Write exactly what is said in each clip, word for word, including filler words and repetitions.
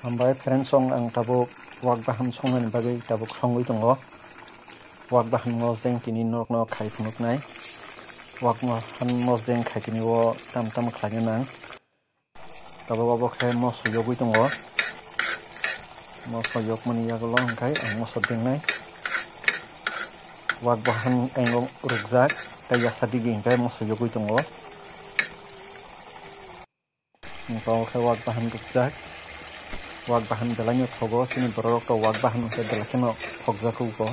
Hambai friends, song ang tabuk wak bahan songnani bagwi tabuk songwi tongo. Wak bahan mosdeng tini norokno khai phunuknai. Wak bahan mosdeng khai tini o tam tam khlaina nang. Tabuk obo khe moso yogwi tongo. Moso yokmani yagulo hwnkhe ang moso dengnai. Wak bahan engo rukjak, tei yasa digi hwnkhe moso yogwi tongo. Tabuk khe wak bahan rukjak. Wak bahan belaino thogo, chini bororok to wak bahan hwnkhe belai kheno thokjak hugo.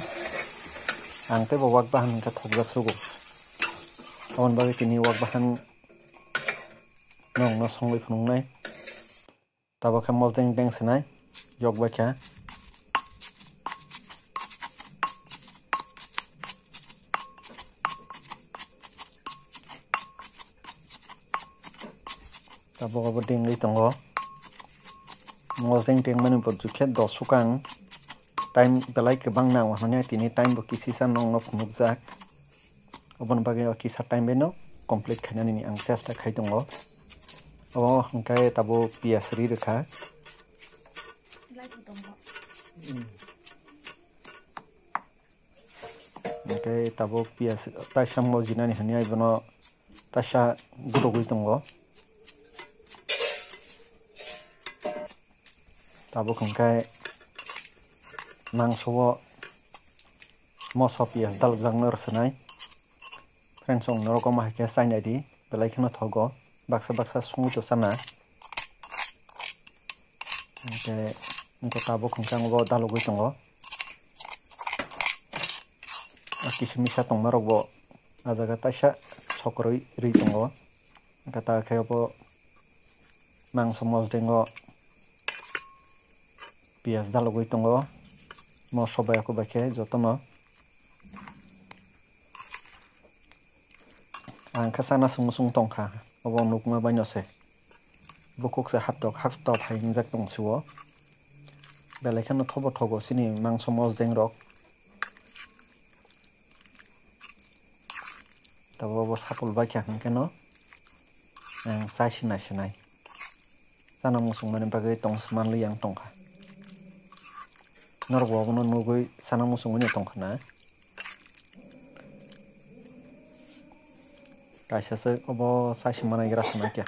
Ang teibo wak bahan hwnkhe thokjak sugo. Aboni bagwi tini wak bahan nokno songwi phunuknai. Tabuk khe mosdeng deng swnai, yok bai kha. Tabuk obo dengwi tongo. Mosdeng dengmani bo jukhe dos sukang. Time belai kwbang nango hwnwi tini time bo kisisa nokno phunukjak. Oboni bagwi o kisa time bai no complete khainani ang chesta khai tongo. Obo hwnkhe tabuk piyaj ri rwkha. Hwnkhe tabuk piyaj taisa mojinani hwnwi ai bono taisa gudugwi tongo. Tabuk hwnkhe mangso o moso piyaj dalokjakno rw swnai. Friends, chwng norok omo hai khe chainai di, belai kheno thogo, baksa baksa songwi to chana. Hwnkhe wngkha tabuk hwnkhe ang bo dalogwi tongo. O kisa misa tongmarok bo ah jaga taisa sokorwi rwi tongo. Hwnkhe ta khe bo mangso mosdeng o piyaj dalogwi tongo. Moso bai khe jotono. Ang khe chana sung sung tongkha, obo nukma baino se. Bukhuk se haptok haptok hai wngjak tong sio. Belai kheno thobo thogo chini mangso mosdeng rok. Tabuk bo sapul bai kha hwnkhe no ang chai sinai sinai. Chana muchungmani bagwi tong se manlwi ang tongkha. Norok bo abono nugwi chana muchungwi no tongkha na. Kaisa se obo chai se manai gra se nai khe.